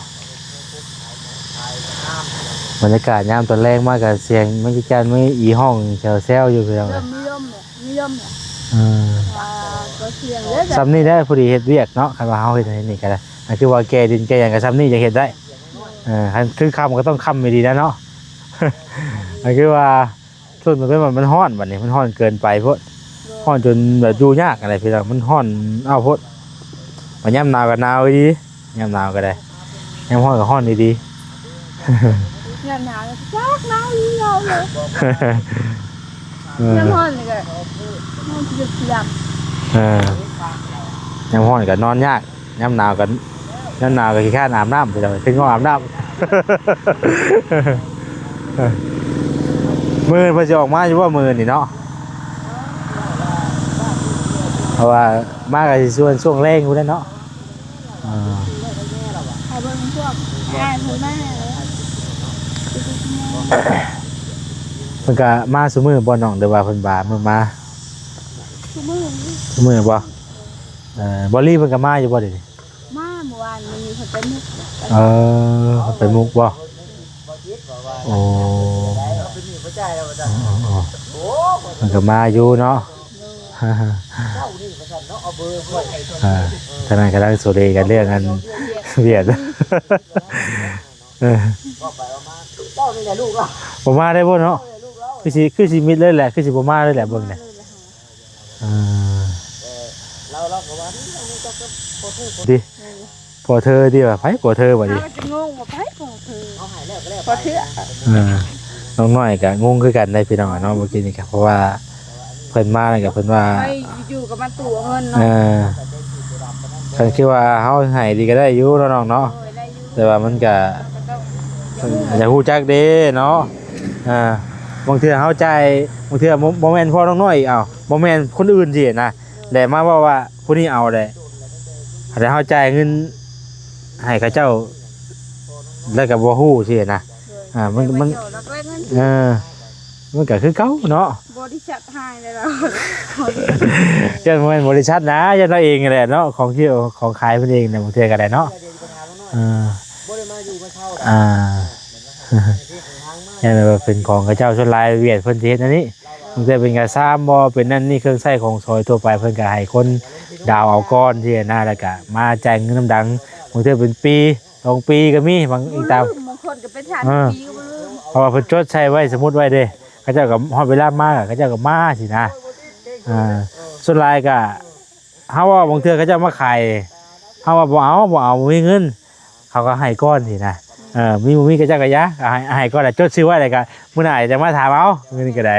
ບັນຍາກາດຍາມຕອນແລງມາກໍສຽງແມງຈັກຈັ່ນ ມີອີຮ້ອງແຊວໆຢູ່ ພີ່ນ້ອງເອີຍ ມີລົມແຫຼະ ມີລົມແຫຼະ ເອີ ວ່າກໍສຽງເດີ ສ່ຳນີ້ແຫຼະ ພໍດີເຮັດວຽກເນາະ ຄັນວ່າເຮົາເຮັດອັນນີ້ກໍໄດ້ ອັນຄືວ່າແກ່ດິນແກ່ຫຍັງກໍສ່ຳນີ້ຍັງເຮັດໄດ້ ເອີ ຄັນຄືຄ່ຳກໍຕ້ອງຄ່ຳດີໆນະເນາະ ອັນຄືວ່າ ຊ່ວງນີ້ມັນ ມັນຮ້ອນ ບັດນີ້ມັນຮ້ອນເກີນໄປໂພດ ໂດຍ ຮ້ອນຈົນແບບຢູ່ຍາກຫັ້ນແຫຼະພີ່ນ້ອງ ມັນຮ້ອນອ້າວໂພດ ມາຍາມໜາວກໍໜາວດີ ຍາມໜາວກໍໄດ້ ຍາມຮ້ອນກໍຮ້ອນດີໆ ຍາມໜາວຈັກໜາວອີ່ຫຍັງເລີຍ ເອີ ຍາມຮ້ອນນີ້ກໍນອນເກືອບ ເອີ ຍາມຮ້ອນກໍນອນຍາກ ຍາມໜາວກໍ ຍາມໜາວກໍຂີ້ຄ້ານອາບນ້ຳ ພີ່ນ້ອງ ຄືງໍອາບນ້ຳ ມື້ອື່ນເພິ່ນຊິອອກມາຢູ່ບໍ່ ມື້ອື່ນນີ້ເນາະ ເພາະວ່າມາກໍຊິຊວນຊ່ວງແລງພຸ້ນແຫຼະເນາະ ອ່າ ໃຫ້ເບິ່ງພວກອ້າຍເພິ່ນມາ ເພິ່ນກໍມາຊຸມື້ບໍ່ນ້ອງ ຫຼືວ່າເພິ່ນວ່າມື້ມາ ຊຸມື້ ຊຸມື້ບໍ່? ເອີ ບໍ່ລີເພິ່ນກໍມາຢູ່ບໍ່ດຽວນີ້? ມາມື້ວານນີ້ເພິ່ນໄປມຸກ ເອີ ເພິ່ນໄປມຸກບໍ່? ໂອ້ ເພິ່ນກໍມາຢູ່ເນາະ ອ່າ ທາງນັ້ນກຳລັງໂສເລກັນເລື່ອງອັນວຽດ ເອີ ເວົ້າໄປເວົ້າມາ ເຈົ້ານີ້ແຫຼະລູກເຮົາ ບໍ່ມາໄດ້ບໍ່ເນາະ ເຈົ້ານີ້ແຫຼະລູກເຮົາ ຄືຊິ ຄືຊິມິດເລີຍແຫຼະ ຄືຊິບໍ່ມາເລີຍແຫຼະເບິ່ງນີ້ ເອີ ເອີ ລາວ ລາວກໍວ່າ ນີ້ ນີ້ຈັກກັບພໍ່ເທີ ຕິ ແມ່ນ ພໍ່ເທີຕິວ່າ ໃຜພໍ່ເທີບັດນີ້ ເຮົາກໍຊິງົງວ່າໃຜພໍ່ເທີ ເຮົາໃຫ້ແລ້ວກໍແລ້ວ ພໍ່ເທີ ເອີ ນ້ອງນ້ອຍກໍງົງຄືກັນໄດ໋ພີ່ນ້ອງເນາະ ເມື່ອກີ້ນີ້ກໍ ເພາະວ່າເພິ່ນມາແລ້ວກໍເພິ່ນວ່າ ໃຫ້ຢູ່ໆກໍມາຕົວະເງິນເນາະ ເອີ ຄັນຄືວ່າເຮົາໃຫ້ນີ້ກໍໄດ້ຢູ່ເນາະນ້ອງເນາະ ໂດຍ ໄດ້ຢູ່ ແຕ່ວ່າມັນກໍ ມັນກໍຕ້ອງ ຢາກຮູ້ຈັກເດ້ເນາະ ອ່າ ບາງເທື່ອເຮົາຈ່າຍ ບາງເທື່ອບໍ່ ບໍ່ແມ່ນພໍ່ນ້ອງນ້ອຍອີກ ເອົ້າ ບໍ່ແມ່ນຄົນອື່ນຊີ້ນະ ແລ້ວມາເວົ້າວ່າຜູ້ນີ້ເອົາແຫຼະ ແລ້ວເຮົາຈ່າຍເງິນໃຫ້ເຂົາເຈົ້າ ແລ້ວກໍບໍ່ຮູ້ຊີ້ນະ ໂດຍ ອ່າ ມັນ ມັນ ເອີ ມັນກໍຄືເກົ່າເນາະ ບໍລິສັດຫາຍແລ້ວ ຢ້ານບໍ່ແມ່ນບໍລິສັດນະ ຢ້ານລາວເອງຫັ້ນແຫຼະເນາະ ຂອງທີ່ ຂອງຂາຍເພິ່ນເອງນະ ບາງເທື່ອກໍໄດ້ເນາະ ເອີ ບໍ່ໄດ້ມາຢູ່ມາເຊົ່າ ອ່າ ຢ້ານວ່າເປັນຂອງເຂົາເຈົ້າ ສ່ວນຫຼາຍຫວຽດເພິ່ນຊິເຮັດແນວນີ້ ບາງເທື່ອເປັນກະຊາມບໍ່ ເປັນນັ້ນນີ້ ເຄື່ອງໃຊ້ຂອງສອຍທົ່ວໄປ ເພິ່ນກໍໃຫ້ຄົນດາວເອົາກ່ອນຊີ້ນະ ແລ້ວກໍມາຈ່າຍເງິນນຳຫຼັງ ບາງເທື່ອເປັນປີ ສອງປີກໍມີ ບາງອີງຕາມ ບາງຄົນກໍເປັນສາມ ເອີ ປີກໍບໍ່ລືມ ເພາະວ່າເພິ່ນຈົດໃສ່ໄວ້ ສະໝຸດໄວ້ເດ້ ເຂົາເຈົ້າກໍຮອດເວລາມາ ເຂົາເຈົ້າກໍມາຊີ້ນະ ອ່າ ສ່ວນຫຼາຍກໍ ເຮົາວ່າບາງເທື່ອເຂົາເຈົ້າມາຂາຍ ເຮົາວ່າບໍ່ເອົາ ບໍ່ເອົາ ບໍ່ມີເງິນ ເຂົາກໍໃຫ້ກ່ອນຊີ້ນະ ເອີ ມີບໍ່ມີເຂົາເຈົ້າກໍຢ່າ ກໍໃຫ້ ໃຫ້ກ່ອນ ແລ້ວຈົດຊື່ໄວ້ ແລ້ວກໍມື້ໜ້າຈະມາຖາມເອົາເງິນກໍໄດ້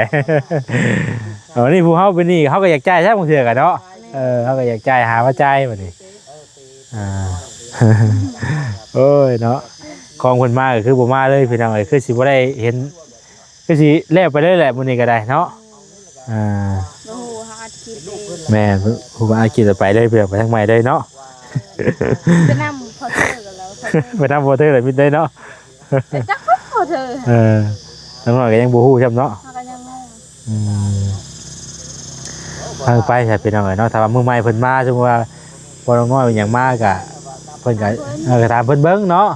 ເອີ ນີ້ຜູ້ເຮົາເປັນໜີ້ ເຮົາກໍຢາກຈ່າຍຊະ ບາງເທື່ອກໍເນາະ ເອີ ເຮົາກໍຢາກຈ່າຍ ຫາມາຈ່າຍບັດນີ້ ອ່າ ໂອ້ຍເນາະ ຂອງເພິ່ນມາກໍຄືບໍ່ມາເລີຍພີ່ນ້ອງເອີຍ ຄືຊິບໍ່ໄດ້ເຫັນ ຄືຊິແລ້ວໄປເລີຍແຫຼະມື້ນີ້ກໍໄດ້ເນາະ ອ່າ ບໍ່ຮູ້ວ່າເຮົາອັດຄລິບເດ້ ແມ່ນ ຮູ້ວ່າອັດຄລິບແລ້ວໄປເລີຍ ໄປທາງໃໝ່ເລີຍເນາະ ໄປນຳພໍ່ເທີກັນແລ້ວ ໄປນຳພໍ່ເທີແລ້ວມິດເລີຍເນາະ ແຕ່ຈັກຄົນພໍ່ເທີ ເອີ ນ້ອງນ້ອຍກໍຍັງບໍ່ຮູ້ຊ້ຳເນາະ ເຮົາກໍຍັງງົງ ອືມ ຟັງໄປຊະພີ່ນ້ອງເອີຍເນາະ ຖ້າວ່າມື້ໃໝ່ເພິ່ນມາ ສົມມຸດວ່າພໍ່ນ້ອງນ້ອຍເປັນຫຍັງມາກະ ເພິ່ນກະ ເອີ ກະຖາມເພິ່ນເບິ່ງເນາະ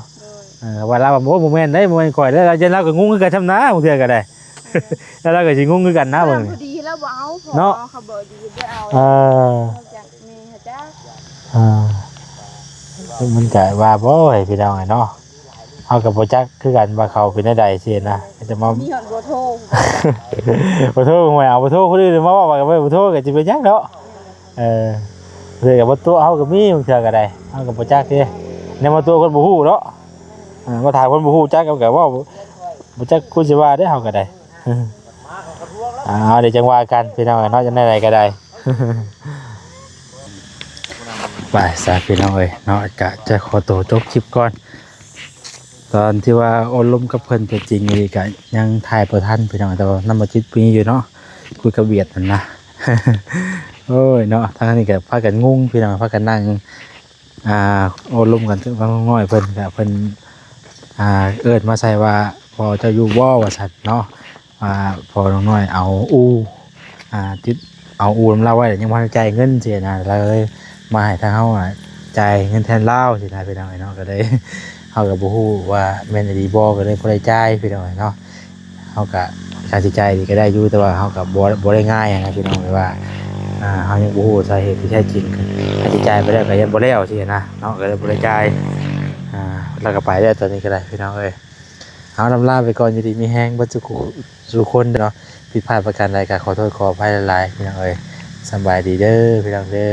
ໂດຍ ເອີ ວ່າລາວວ່າ ໂອ້ ບໍ່ແມ່ນເດ້ ບໍ່ແມ່ນຂ້ອຍເດ້ ລາວ ລາວກໍງົງຄືກັນຊ້ຳນາ ບາງເທື່ອກໍໄດ້ ແລ້ວລາວກໍຊິງົງຄືກັນນະ ເບິ່ງ ພໍດີແລ້ວບໍ່ເອົາ ພໍເນາະ ເຂົາບໍ່ດີບໍ່ເອົາ ເອີ ຈັກແມ່ຈັກ ອ່າ ມັນກະວ່າບໍ່ໃຫ້ພີ່ນ້ອງເອີຍເນາະ ເຮົາກໍບໍ່ຈັກຄືກັນວ່າເຂົາເປັນແນວໃດຊີ້ນະ ແຕ່ມາ ມີຮອດເບີໂທ ເບີໂທ ຫວຍ ເອົາເບີໂທຄົນອື່ນມາເວົ້າ ວ່າເບີໂທກໍຊິເປັນຫຍັງເນາະ ເອີ ເພິ່ນກໍບໍ່ຕົວະເຮົາກໍມີ ບາງເທື່ອກໍໄດ້ ເຮົາກໍບໍ່ຈັກເດ້ ແນວມາຕົວະຄົນບໍ່ຮູ້ເນາະ ເອີ ມາຖາມຄົນບໍ່ຮູ້ຈັກ ກໍເວົ້າບໍ່ຈັກ ຄືຊິວ່າເດ້ ເຮົາກໍໄດ້ ອ່າ ເອົາ ດຽວຈັ່ງວ່າກັນພີ່ນ້ອງເນາະ ຈັ່ງໃດກໍໄດ້ ໄປຊະພີ່ນ້ອງເອີຍເນາະ ກະຈະຂໍໂຕຈົບຄລິບກ່ອນ ຕອນທີ່ວ່າໂອ້ລົມກັບເພິ່ນຕົວຈິງນີ້ກະຍັງຖ່າຍບໍ່ທັນພີ່ນ້ອງ ແຕ່ວ່ານຳບໍ່ຈິດມີຢູ່ເນາະ ຄຸຍກັບຫວຽດຫັ້ນນະ ໂອ້ຍເນາະ ທາງນີ້ກະພາກັນງົງພີ່ນ້ອງ ພາກັນນັ່ງ ອ່າ ໂອ້ລົມກັນກັບນ້ອງນ້ອຍເພິ່ນ ກະເພິ່ນ ອ່າ ເອີ້ນມາໃສ່ວ່າ ພໍ່ເຈົ້າຢູ່ບໍ່ ວ່າຊັ້ນເນາະ ວ່າພໍ່ນ້ອງນ້ອຍເອົາອູ່ ອ່າ ຕິດເອົາອູ່ນຳລາວໄວ້ ແລ້ວຍັງບໍ່ທັນຈ່າຍເງິນຊີ້ນະ ລາວເລີຍມາໃຫ້ທາງເຮົາ ອ່າ ຈ່າຍເງິນແທນລາວຊີ້ນະ ພີ່ນ້ອງເອີຍເນາະ ກໍເລີຍ ເຮົາກໍບໍ່ຮູ້ວ່າແມ່ນອີ່ຫຼີບໍ່ ກໍເລີຍບໍ່ໄດ້ຈ່າຍ ພີ່ນ້ອງເອີຍເນາະ. ເຮົາກະ ການຊິຈ່າຍນີ້ກໍໄດ້ຢູ່ ແຕ່ວ່າເຮົາກະບໍ່ ບໍ່ໄດ້ງ່າຍນະພີ່ນ້ອງ ແບບວ່າ ອ່າ ເຮົາຍັງບໍ່ຮູ້ສາເຫດທີ່ແທ້ຈິງ ຖ້າຊິຈ່າຍໄປແລ້ວກໍຍັງບໍ່ແລ້ວຊີ້ນະເນາະ ກໍເລີຍບໍ່ໄດ້ຈ່າຍ ອ່າ ແລ້ວກໍໄປແລ້ວຕອນນີ້ກໍໄດ້ພີ່ນ້ອງເອີຍ. ເຮົາລຳລາໄປກ່ອນ ຢູ່ດີມີແຮງເບິດສູ່ ສູ່ຄົນເນາະ ຜິດພາດປະການໃດກໍຂໍໂທດຂໍອະໄພຫຼາຍໆ ພີ່ນ້ອງເອີຍ. ສະບາຍດີເດີ ພີ່ນ້ອງເດີ.